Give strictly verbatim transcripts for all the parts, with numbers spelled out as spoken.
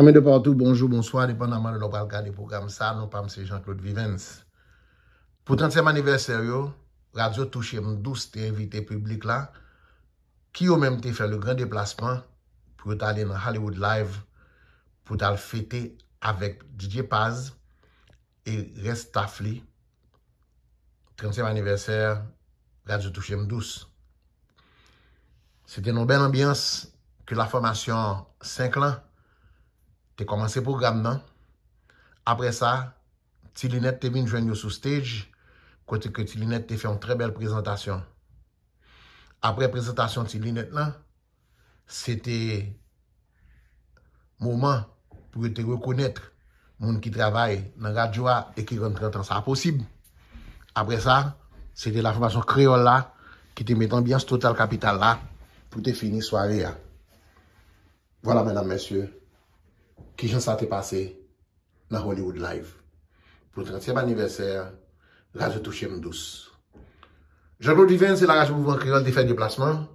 Zanmi de patou, bonjou, bonswa, depandaman de lè w pral gade pwogram sa, non pa m se Jean Claude Vivens. Pou trantyèm anivèsè yo, Radyo Touche M Dous te envite piblik la, ki yo menm te fè le gran deplasman pou yo t ale nan Hollywood Live pou t al fete avèk D J Paz e rès staff li, trantyèm anivèsè Radyo Touche M Dous. Se te nan yon bèl anbyans ke la fòmasyon senk lan te kòmanse pwogram nan. Apre sa, Ti Linèt te vin jwenn yo sou stage, kote ke Ti Linèt te fè yon trè bèl prezantasyon. Apre prezantasyon Ti Linèt lan, se te moman pou yo te rekonèt moun ki travay nan radyo a e ki rann trant an sa a posib. Apre sa, se te la fòmasyon kreyòl la ki te met anbyans total kapital la pou te fini sware a. Vwala, medam, mesye, kijan sa te pase nan Hollywood Live pou trantyèm anivèsè Radyo Touche M Dous. Jean Claude Vivens e la Radyo Mouvman Kreyòl te fè deplasman.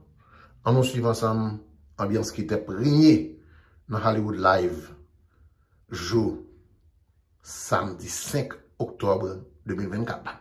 Ann nou swiv ansanm anbyans ki t ap renye nan Hollywood Live jou samdi senk oktòb de mil vennkat la.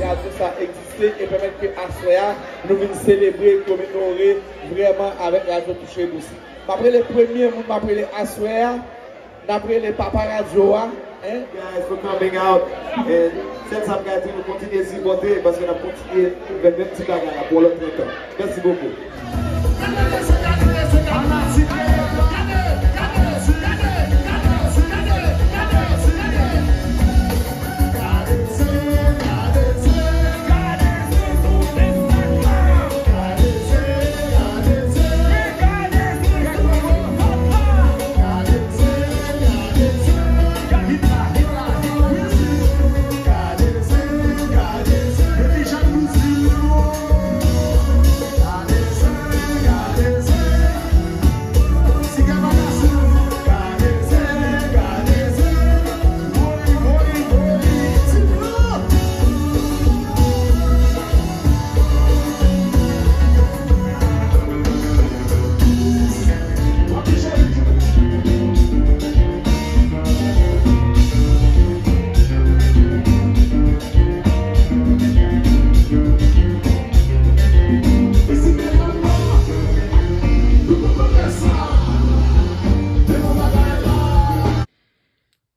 Radyo sa egziste e pèmèt ke aswè a nou vin selebre, komemore vrèman avèk Radyo Touche M Dous. M ap rele premye moun, m ap rele aswè a, n ap rele papa radyo a, hein? Guys, for coming out. And sèl sa m ka di, nou kontinye sipòte, paske n ap kontinye fè menm ti bagay la pou lòt trant an. Mèsi bokou.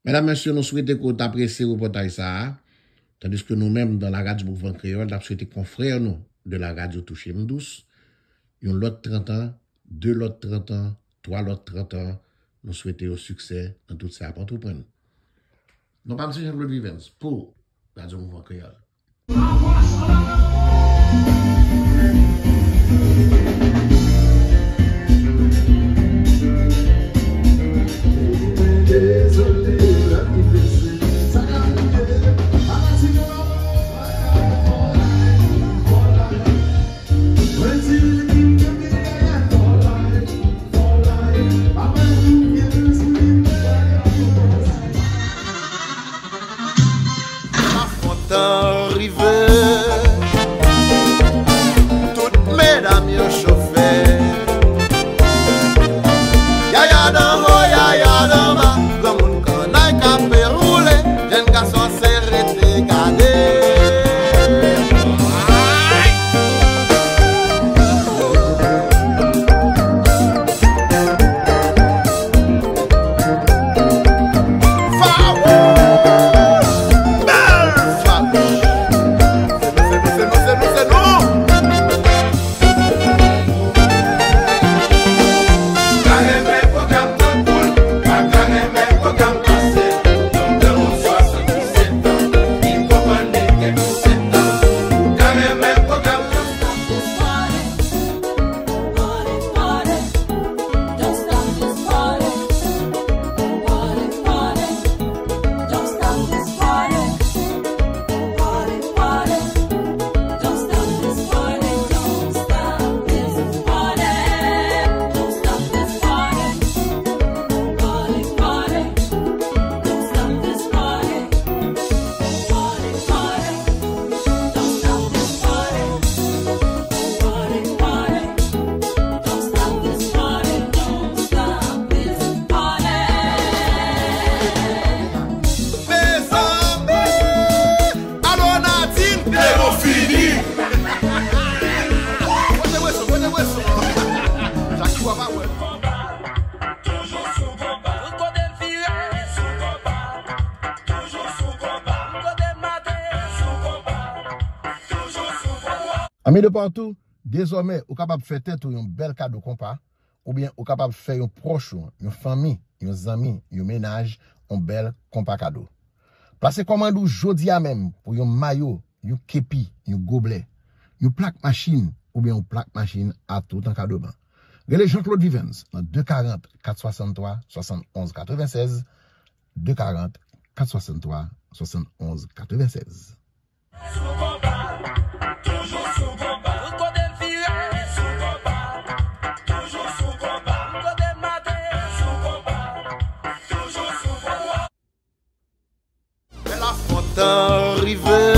Medam, mesye, nou swete ke w t apresye repòtaj sa a, tandiske nou menm, dans la Radyo Mouvman Kreyòl, n ap swete konfrè nou de la Radyo Touche M Dous yon lòt trant an, de lòt trant an, twa lòt trant an, nou swete yo siksè nan tout sa y ap antreprann. Non pa m se Jean Claude Vivens pou Radyo Mouvman Kreyòl. Ami de partout, dezòmè, ou kapab fè tèt ou yon bèl kado konpa, oubyen ou kapab fè yon pwòch ou, yon fanmi, yon zanmi, yon mennaj, yon bèl konpa kado. Plase kòmand ou jodi a menm pou yon mayo, yon kepi, yon goblè, yon plak machin, oubyen yon plak machin a tout an kado ban. Rele Jean-Claude Vivens nan de karant, kat swasanntwa, swasann onz katrevennsèz, de karant, kat swasanntwa, swasann onz katrevennsèz. Lè Lafontan rive,